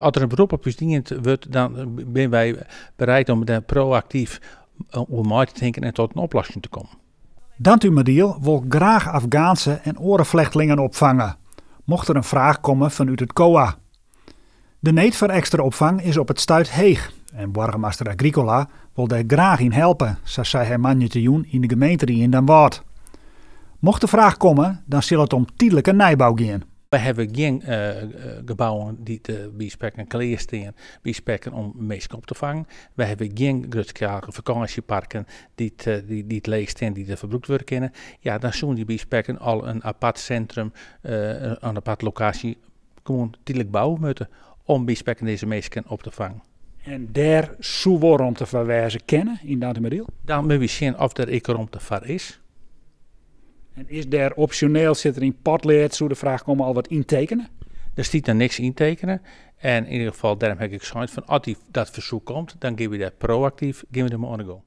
As der in berop op ús dien wurdt, dan binne wy bereid om dêr proaktyf oer mei te tinken en tot in oplossing te kommen. Dantumadiel wol graach Afgaanse en oare flechtlingen opfange, mocht der in fraach komme fanút it COA. De need foar ekstra opfang is op it stuit heech en boargemaster Agricola wol dêr graach yn helpe, sa sei hy moandeitejûn yn de gemeenterie yn Damwâld. Mocht de fraach komme, dan sil it om tydlike nijbou gean. Wy hawwe gjin gebouwen dy't by sprekken klear stean, by sprekken om minsken op te fangen. Wy hawwe gjin grutskalige fakânsjeparken dy't leech stean, dy't der ferbrûkt wurde kinne. Ja, dan soene je by sprekken al in apart sintrum, in apart lokaasje gewoan tydlik bouwe moatte om by sprekken dizze minsken op te fangen. En dêr soe wol romte foar wêze kinne yn Dantumadiel? Dan moatte we sjen oft der ek romte foar is. En is dêr opsjoneel, sit der yn potlead, soe de fraach komme, al wat yntekene? Der stiet noch niks yntekene. En yn ieder gefal, dêrom ha ik ek sein fan as dat fersoek komt, dan gean we dêr proaktyf, gean we dermei oan de gong.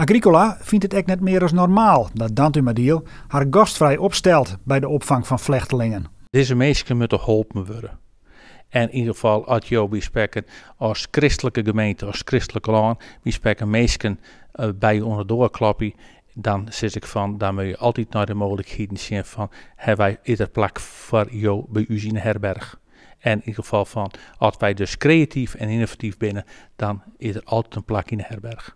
Agricola fynt it ek net mear as normaal dat Dantumadiel har gastfrij opstelt by de opfang fan flechtlingen. Dizze minsken moatte holpen wurde. En yn ieder gefal, as jo by sprekken as kristlike gemeente, as kristlik lân, by sprekken minsken by jo oan de doar klopje, dan sis ik fan, dan moatte je altyd nei de mooglikheden sjen fan, hawwe wy, is der plak foar jo by ús yn de herberch? En yn ieder gefal fan, as wy dus kreatyf en ynnovatyf binne, dan is der altyd in plak yn de herberch.